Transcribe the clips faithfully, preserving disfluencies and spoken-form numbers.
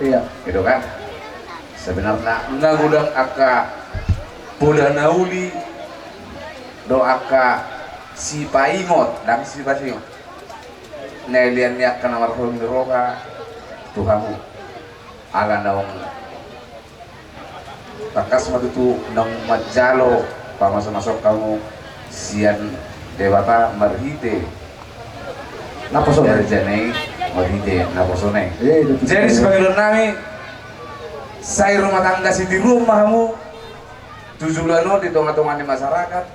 Iya. Gitu kan? Sebenarna na godang angka poda na uli dohot angka sipaingot, ndang sipasingot, na ilean ni angka na marholong ni roha tu hamu. Ala naung tangkas ma tutu naung manjalo pamasomasuon hamu sian Debata marhite naposona i, marhite naposona i. Iya, itu. Jadi sipangidoan nami, sai rumah tangga sitiruon ma hamu tu joloan on di tongatonga ni masyarakat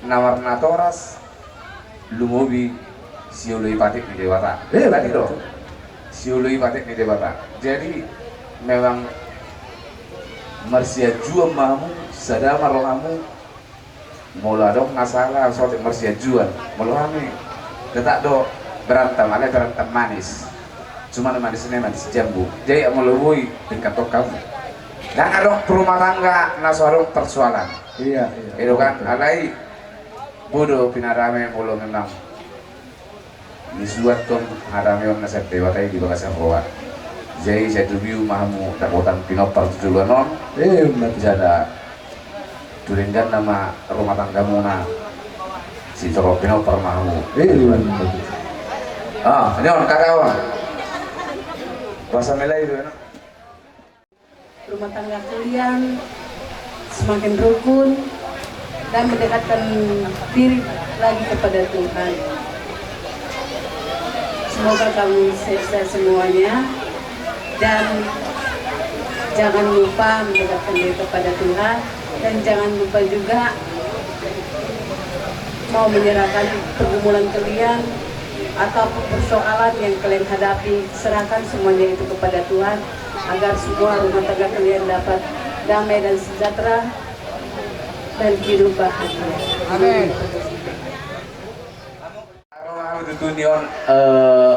na marnatoras, lumobi sioloi patik ni Debata. Eh, tadi betul. Sioloi patik ni Debata. Jadi memang marsiajuan ma hamu, sada ma rohamu. Molo adong na sala, sotik marsiajuan. Molo hami, tetap do berantem, alai berantem manis. Cuma manis ni manis jambu. Jadi molo boi tingkat tok kamu. Dan adong rumah tangga na so adong persoalan. Iya, iya. Itu kan, alai boi do pinadame molo memang nisuathon hadameon na sian Debata i di bagasan roha. Jadi sai tumibu ma hamu dapotan pinompar tu joloan on. Iya, benar. Jala tu denggan nama rumah tanggamuna, sitorop pinompar ma hamu. Iya, benar. Ah, ini on kata on. Bahasa Melayu itu enak. Rumah tangga kalian semakin rukun dan mendekatkan diri lagi kepada Tuhan. Semoga kamu sehat-sehat semuanya dan jangan lupa mendekatkan diri kepada Tuhan dan jangan lupa juga mau menyerahkan pergumulan kalian atau persoalan yang kalian hadapi, serahkan semuanya itu kepada Tuhan, agar semua rumah tangga kalian dapat damai dan sejahtera dan hidup bahagia. Amin. Tutu ni on, eh,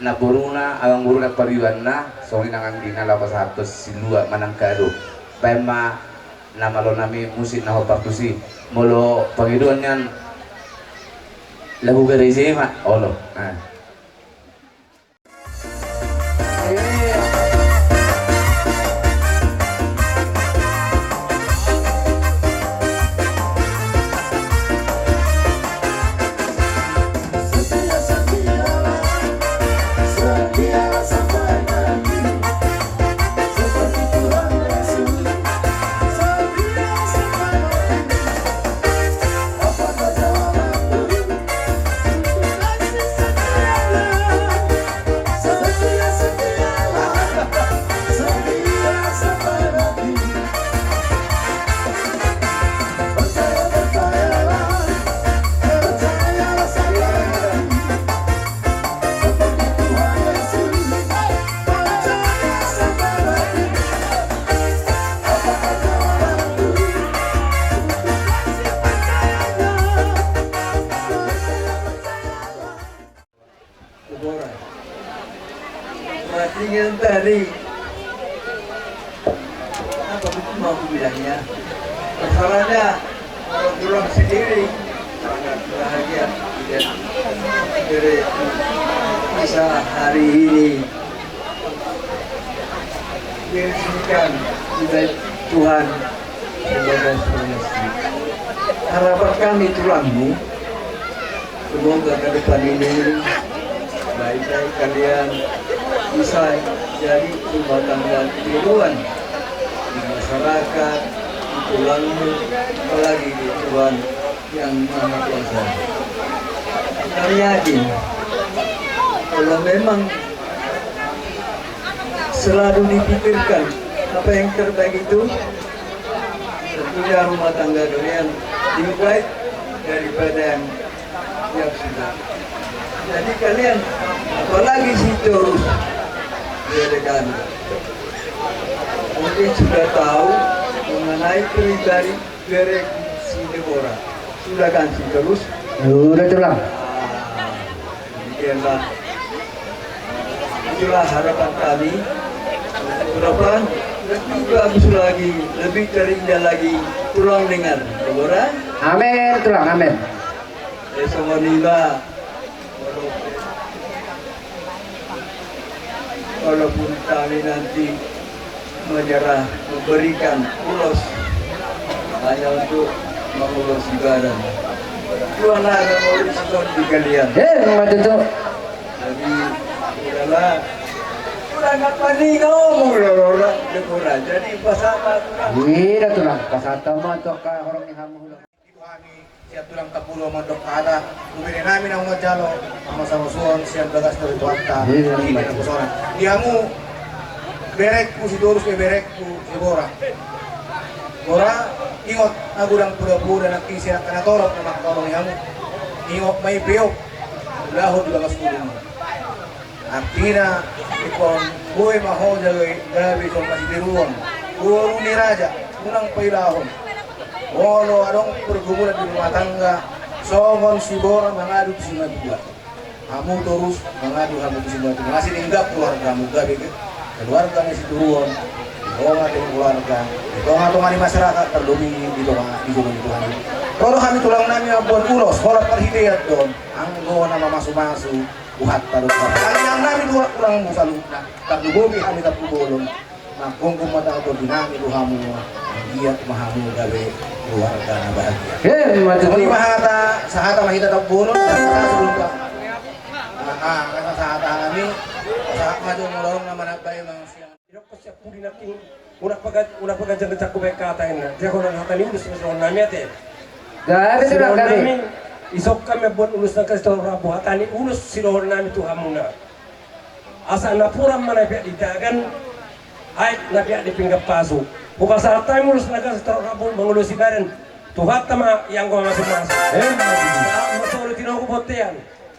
namboruna, amangboruna, paribanna, songon i nang anggina, laho pasahathon silua manang kado. Baen ma na malo nami musik na hombar tusi. Molo pangidoan nian lagu gareja i ma, olo. Ah. Perhatikan tadi. Apa betul mau bilangnya? Masalahnya, orang tulang sendiri sangat bahagia. Jadi, bisa hari ini diresmikan oleh Tuhan sebagai seorang istri. Harapan kami tulangmu, semoga ke depan ini baik-baik kalian bisa jadi rumah tangga tiruan di masyarakat, di tulangmu, apalagi di Tuhan Yang Maha Kuasa. Kami yakin, kalau memang selalu dipikirkan apa yang terbaik itu, tentunya rumah tangga kalian lebih baik daripada yang, yang sudah. Jadi kalian, apalagi si Torus, ya, mungkin sudah tahu mengenai pribadi Bere si Debora. Sudah kan, si Torus? Sudah, Tulang. Ah, demikianlah. Itulah harapan kami. Harapan lebih bagus lagi, lebih terindah lagi. Tulang dengar, Debora? Amin, Tulang, amin. Eh, sama Nima. Walaupun kami nanti menyerah, memberikan ulos hanya untuk mengulosi badan. Tuhan akan mengurusi di kalian. Eh, memang itu. Jadi, udahlah. Udah nggak panik ngomong, lorora, lorora. Jadi, pas apa, Tuhan? Iya, Tuhan. Pas apa, mah, tuh, kayak orang yang hamil. Di hami sian tulang Tamburu mandok hata, hubere nami na manjalo, ama sarosuon sian bagas dari Tuhanta. Iya, di hita na pusonan. Di hamu, berekku Sitorus, eh, berekku Sibora. Bora, ingot na godang poda-poda, nangkin sian angka na torop na mangkaholongi hamu. Ingot ma i peop, ulaon di bagas ngolum. Artina, ingkon boi ma ho gabe, gabe jolma sitiruon, boru ni raja, unang pailahon. Molo adong pergumulan di rumah tangga, songon Sibora mangadu tu simatua, hamu Torus mangadu hamu tu simatua. Mangasi ninggap keluargamu gabe keluarga na sitiruon, di tonga-tonga keluarga, di tonga-tonga ni masyarakat, terlebih di tonga, di tonga ni Tuhan. Toro hami tulang nami mamboan ulos, holan parhitean do on, anggo na mamasu-masu, Tuhan taruhon. Tangiang nami tu tulang muna saluhutna, tarlumobi hami Tampubolon. Manghongkon ma tahe tondi nami tu hamu, anggiat ma hamu gabe keluarga na bahagia. Eh, maju. Songon i ma hata, sahata ma hita Tampubolon, sahata ma hita. Ah, ah, sahata nami, sahat ma jo molo adong na manambai ma sian. Didok sian pudi nangkin, unang paga-, unang paganjang-ganjang hubaen hata inna. Dia holan hata ni ulos sidohonon nami ate. Gabe, sidohonon nami, ison hami mamboan ulos na gabe sitorop rambu, hata ni ulos sidohonon nami tu hamuna. Asa napuran ma na peak di tagan, aek na peak di pinggan pasu. Hupasahat hami ulos na gabe sitorop rambu mangulosi badan. Tuhanta ma i anggo mamasu-masu. Eh, mamasu-masu. Sahat ma solu tinogu bontean.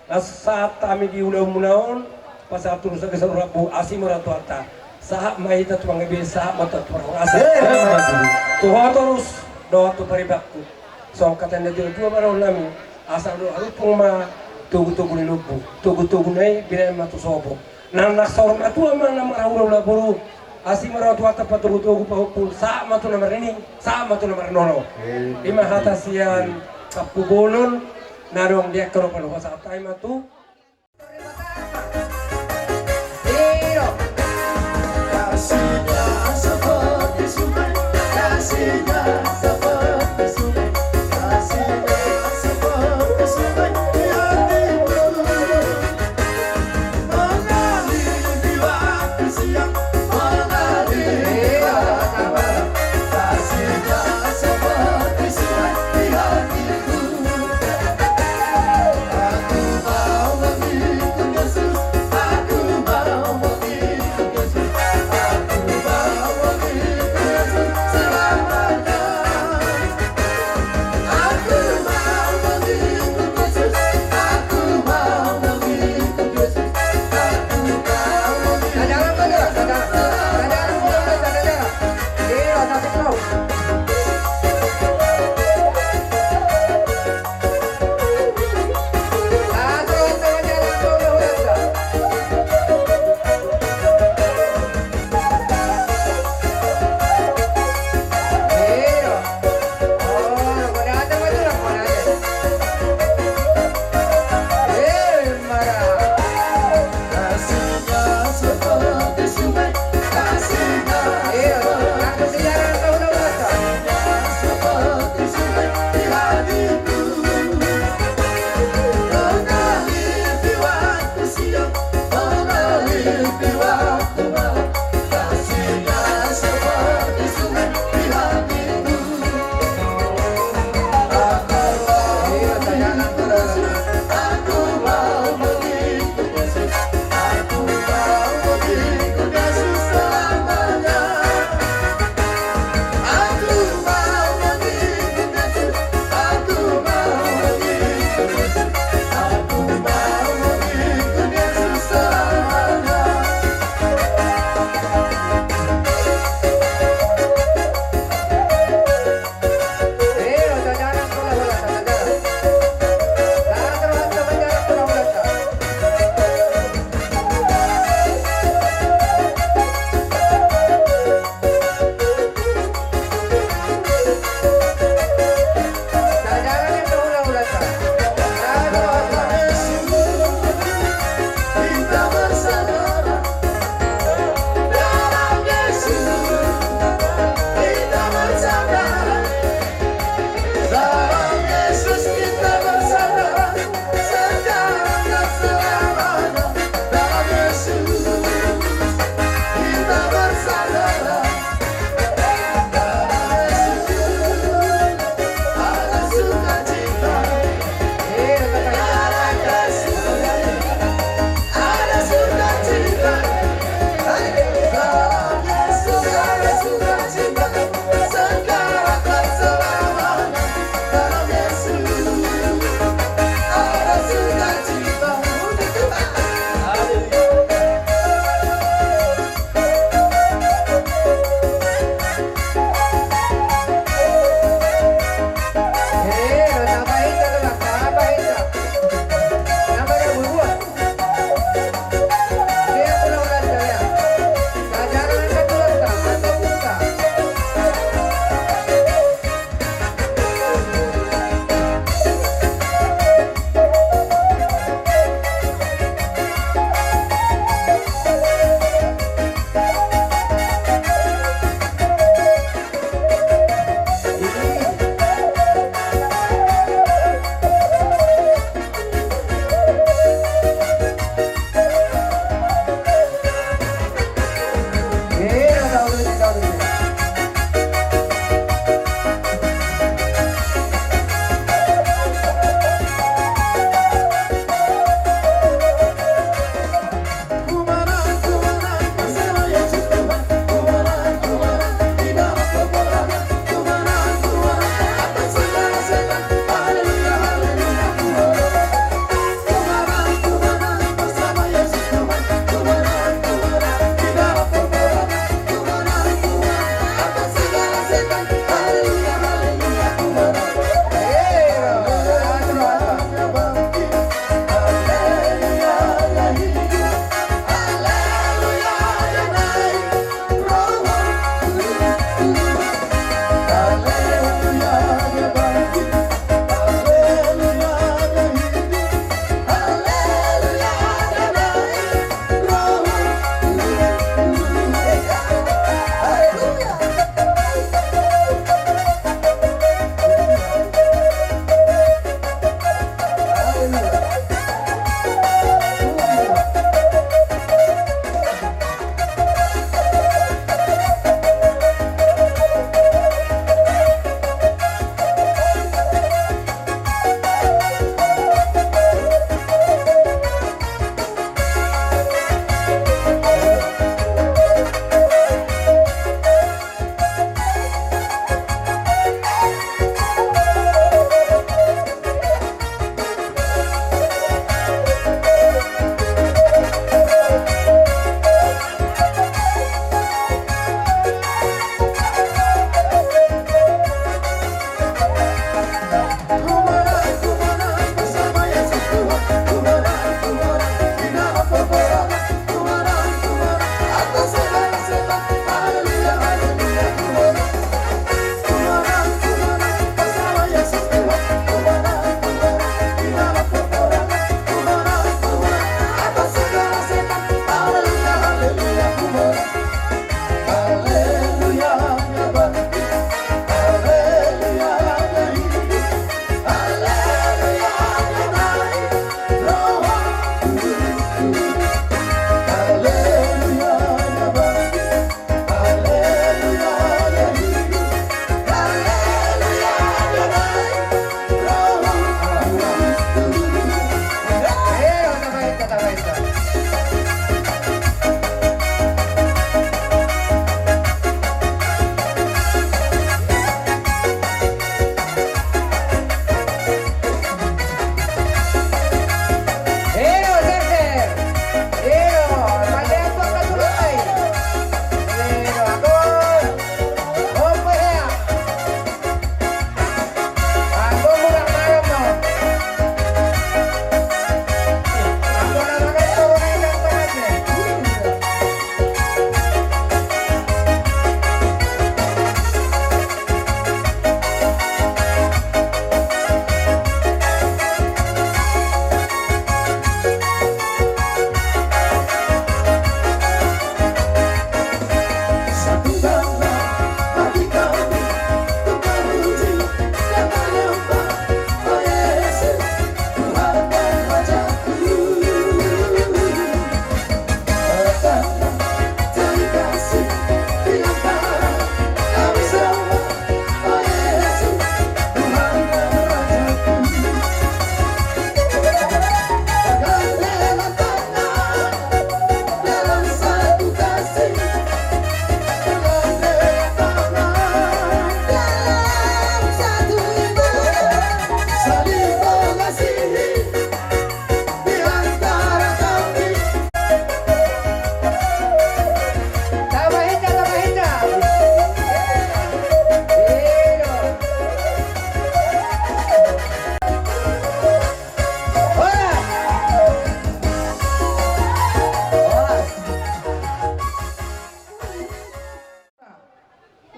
Na sahat hami di ulaonmuna on, pasahat ulos na gabe sitorop rambu, asi ma roha ni Tuhanta. Sahat ma hita tu panggabean, sahat ma tu parhorasan. Eh, eh, eh. Tu ho Torus, dohot tu paribanku. Songon hata ni natua-tua ma dohonon nami, asa do harumpung ma togu-togu ni lombu, togu-togu na i binahen ma tu sopo. Nang na saur matua ma na marhula-hula boru, asi ma roha ni Tuhanta patogu-togu pahompu, sahat ma tu na marnini, sahat ma tu na marnono. Eh. I ma hata sian Tampubolon, na adong di angka na pasahat hami ma tu.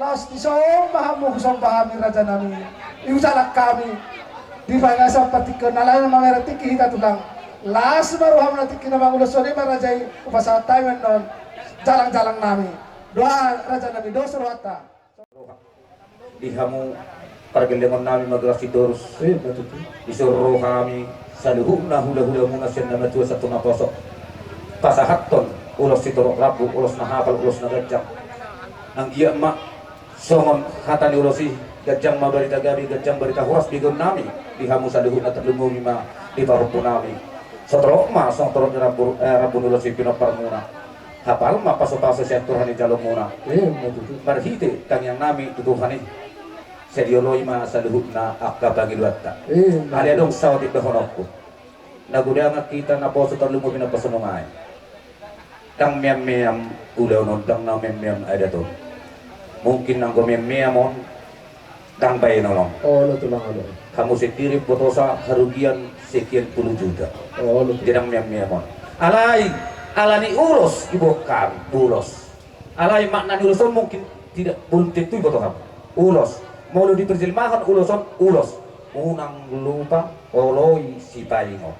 Las di son ma hamu husomba hami raja nami. Iujalan hami di bagasan partingkian na lain, mamereng tingki hita tulang. Las ma rohamuna tingki na mangulon, songon i ma raja i hupasahat hami annon jalang-jalang nami. Doa raja nami, dos rohanta. Di hamu pargellengon nami Magelang Sitorus. Eh, betul. Dison ro hami saluhutna hula-hulamuna sian na matua sahat tu na poso, pasahathon ulos sitorop rambu, ulos na hapal, ulos na ganjang. Anggiat ma songon hata ni ulos i, ganjang ma barita gabe, ganjang barita horas begeon nami di hamu saluhutna, tarlumobi ma di pahompu nami. Satorop ma songon torop ni rambu, eh, rambu ni ulos i pinomparmuna. Hapal ma pasu-pasu sian Tuhan i jalomuna. Eh, betul. Marhite tangiang nami tu Tuhan i, sai dioloi ma saluhutna angka pangidoanta. Eh, betul. Alai adong saotik dohononku. Na godangan hita na poso, tarlumobi na poso nuaeng, ndang meam-meam ulaon on, ndang na meam-meam adat on. Mungkin anggo meam-meam on ndang baenon on. Olo tulang, olo. Hamu sendiri botosa harugian sekian puluh juta. Olo tulang. Jadi ndang meam-meam on. Alai, ala ni ulos diboan hami, ulos. Alai makna ni ulos on mungkin tidak, belum tentu diboto hamu. Ulos. Molo diperjelmahon ulos on, ulos. Unang lupa oloi sipaingot.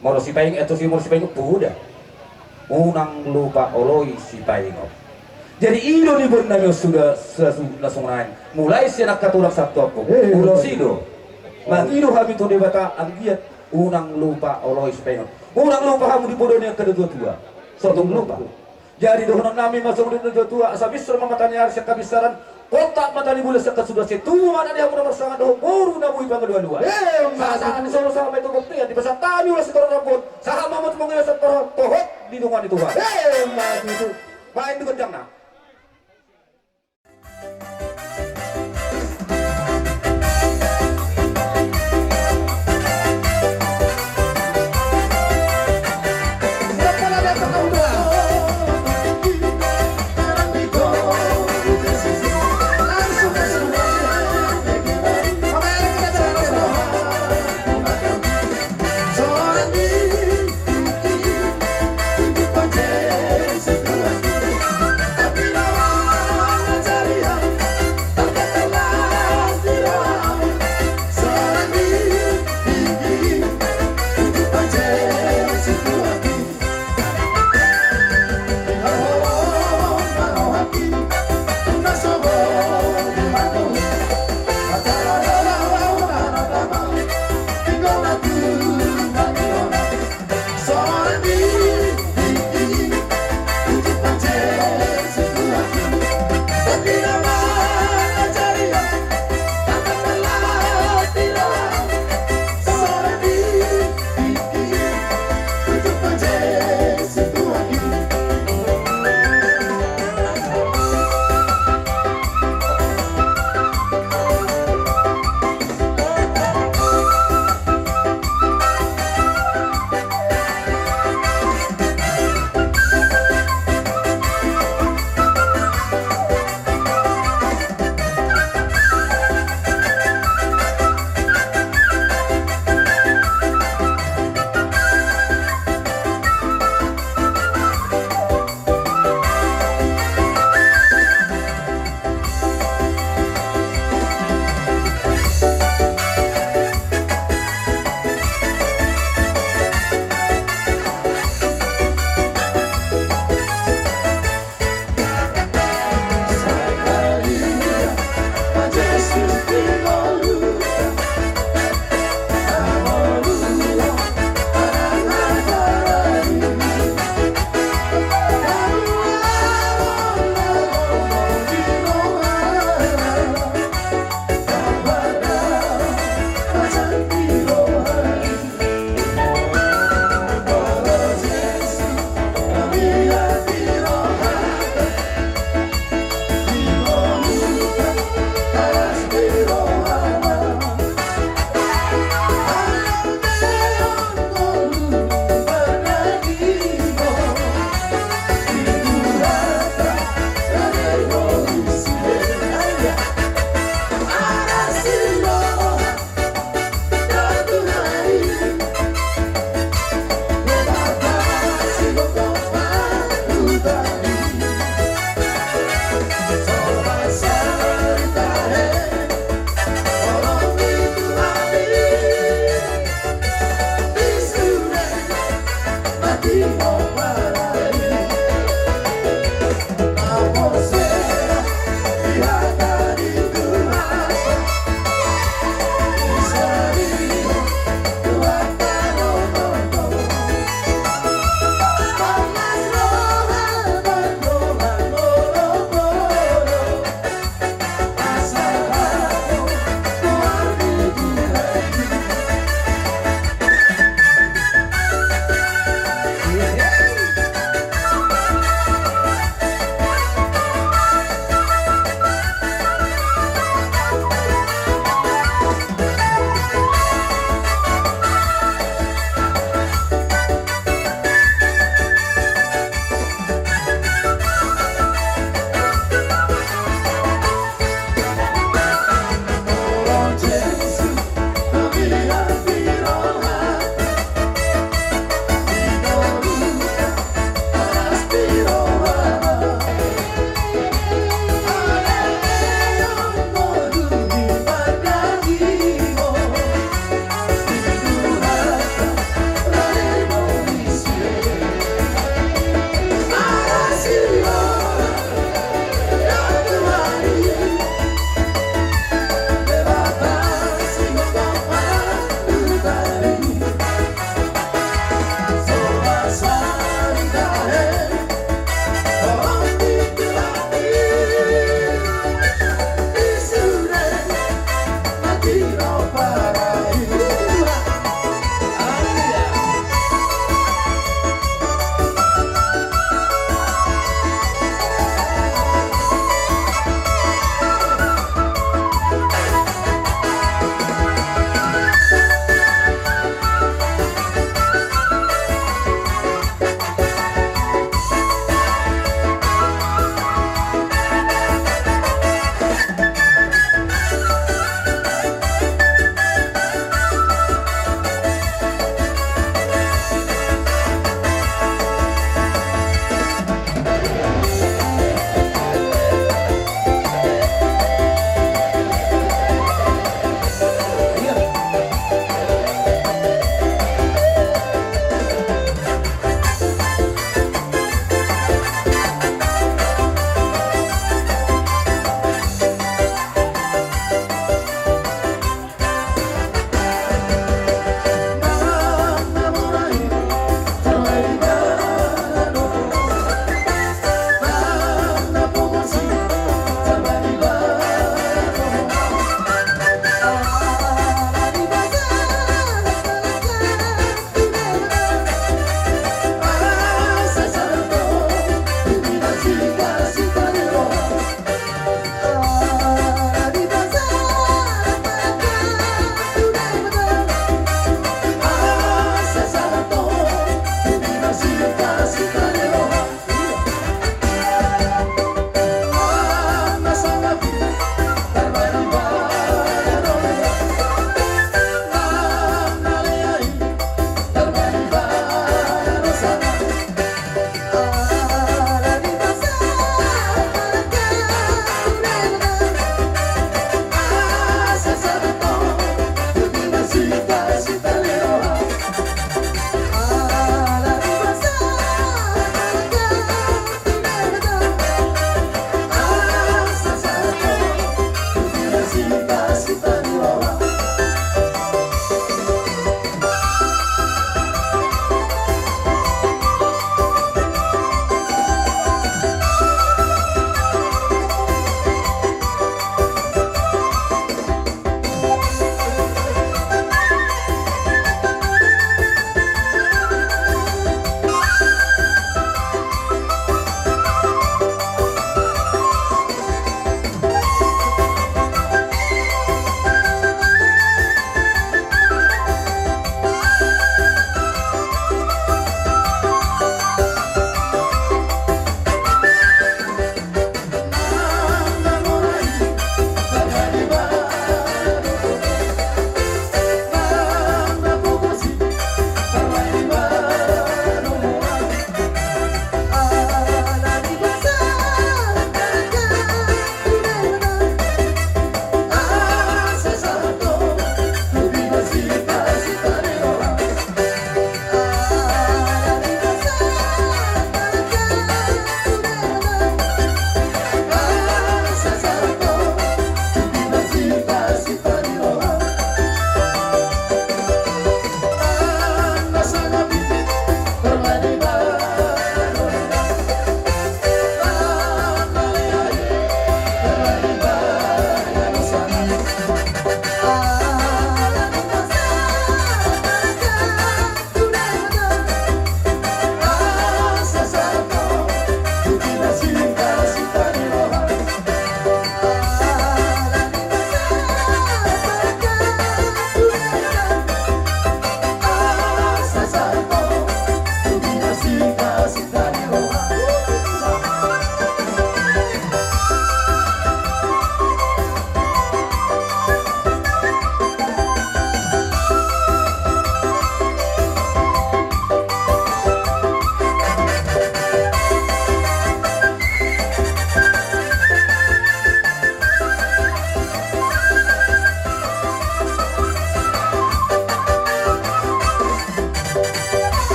Molo sipaingot, eh, tu si molo sipaingot poda. Unang lupa oloi sipaingot. Jadi i do diboan nami on suda, suda, suda na songon i. Mulai sian angka tulang sahat tu ompung. Eh, ulos i do. Mangido hami tu Debata anggiat unang lupa oloi sipaingot. Unang lupa hamu di poda ni angka natua-tua. So tung lupa. Jadi dohonon nami ma songon didok natua-tua, asa binsar ma mata ni ari sian habinsaran, kontak mata ni bulan sian hasuhuton, sai tubu ma anak ni hamu na marsangap dohot boru na boi pangalua-lua. Emma tutu. Sahat-sahat ni solu sahat ma tu bontean, dipasahat hami ulos sitorop rambu on, sahat ma mangihut mangula sian torop, tohot didongani Tuhan. Emma tutu. Baen di gondang na.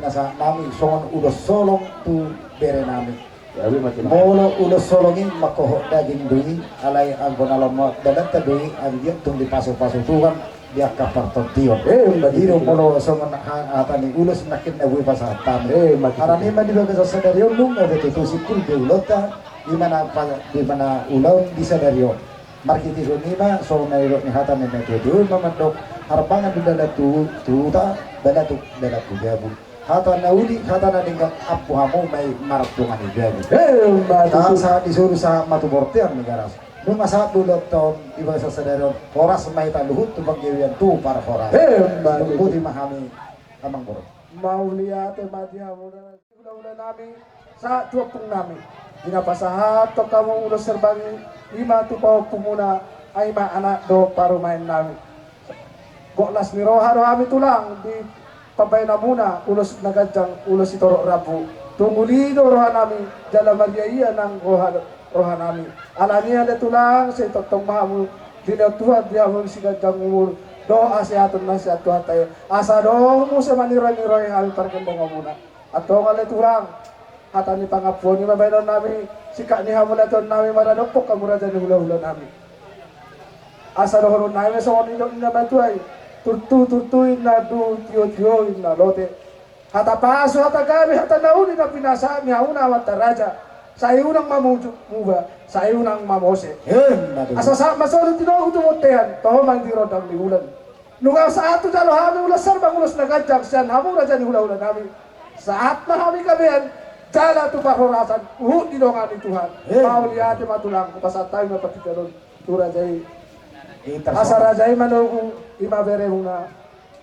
Na sahat nami songon ulos holong tu bere nami. Molo ulos holong i mangkohot daging do i, alai anggo na lamot dalanta do i, anggiat tung dipasupasu Tuhan di angka partondion. I do molo songon hata ni ulos nangkin na boi pasahat hami. Harani ma di bagasan sadari on nunga be tutu simpul be ulaonta, di mana ulaon di sadari on. Marhite songon i ma songon na nidok ni hata ni natuatua i ma mandok, harbangan do dalan tu huta, balatuk dalan tu jabu. Hata na uli, hata na denggan, ampu hamu ma i marhata ni jabu. Sahat di solu, sahat ma tu bortean ni garas. Nunga sahat do ulaonta on di bagasan sadari on, horas ma hita luhut tu panggabean tu parhorasan. Boti ma hami amang boru. Mauliate ma di hamu. Hulahula nami, sahat tu ompung nami. Di na pasahathon hamu ulos herbang i, i ma tu pahompumuna, ai ma anak dohot parumaen nami. Gok las ni roha do hami tulang di pambahenanmuna ulos na ganjang, ulos sitorop rambu. Tung uli do roha nami, jala mariaia nang roha, roha nami. Alani i ale tulang, sai tongtong ma hamu dilehon Tuhan di hamu siganjang umur dohot hasehaton na sian Tuhanta i. Asa adong muse maniroiniroion hami pargellengmuna. Antong ale tulang, hata ni pangampuon i ma bahenon nami, singkat ni hamauliateon nami, maradophon hamu raja ni hulahula nami. Asa dohonon nami songon nidok ni na matua i, turtu turtu inna anduhur, tio tio inna lote. Hata pasu, hata gabe, hata na uli na pinasahat ni hamuna amanta raja, sai unang ma muba, sai unang ma mose. Asa sahat ma solu tinogu tu bontean, toho ma di rondang ni bulan. Nunga sahat tu jalo hami ulos herbang, ulos na ganjang sian hamu raja ni hulahula nami. Sahat ma hami gabean jala tu parhorasan, huhut didongani Tuhan. Mauliate ma tulang, hupasahat hami ma partingkian on tu raja i. Asa raja i manogu, i ma beremuna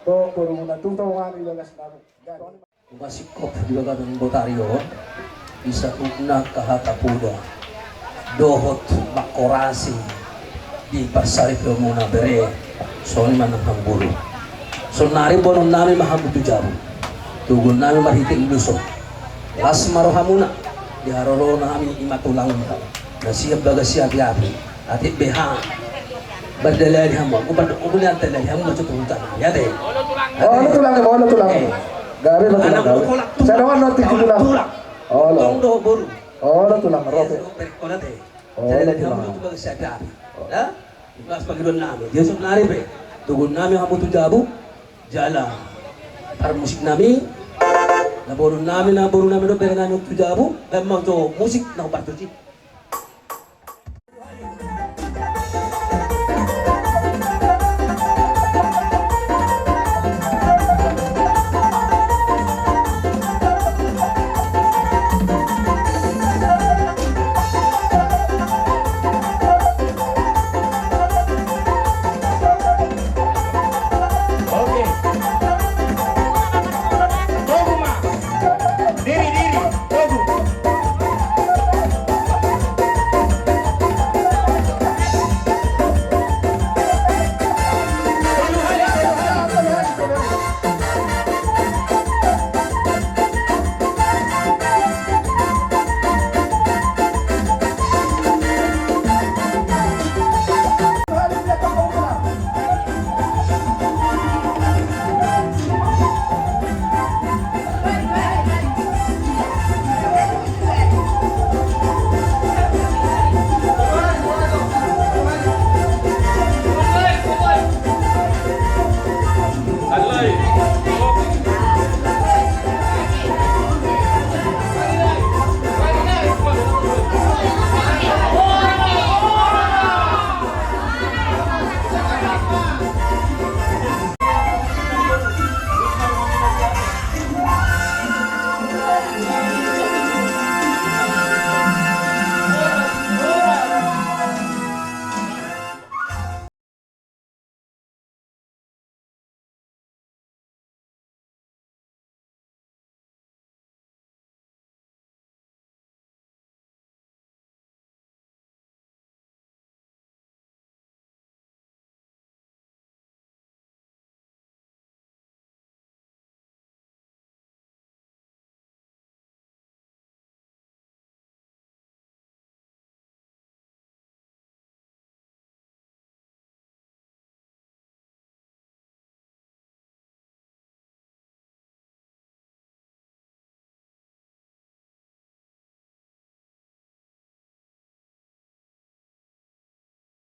dohot borumuna, tung dongani bagas nami. Masingkop di bagasan botari on, di saluhutna angka hata poda dohot mangkorasi di parsaripeonmuna bere, songon i ma nang hamu boru. Saonnari boanon nami ma hamu tu jabu, toguon nami marhite ulos on. Las ma rohamuna, di haroro nami i ma tulang, na siap bagas siapiapi. Atik beha. Berdalani hamu, aku pada aku ni anta dalani hamu macam tu hutan. Ya deh. Olo tulang, olo tulang. Gabe ma tulang. Sadongan nanti tulang. Olo. Olo tulang, rote. Olo tulang. Mas pagi dua nama. Dia saonnari pe. Toguon nami hamu tu jabu. Jala parmusik nami. Na boru nami, na boru nami dohot bere nami tu jabu. Emang tu musik na partusi.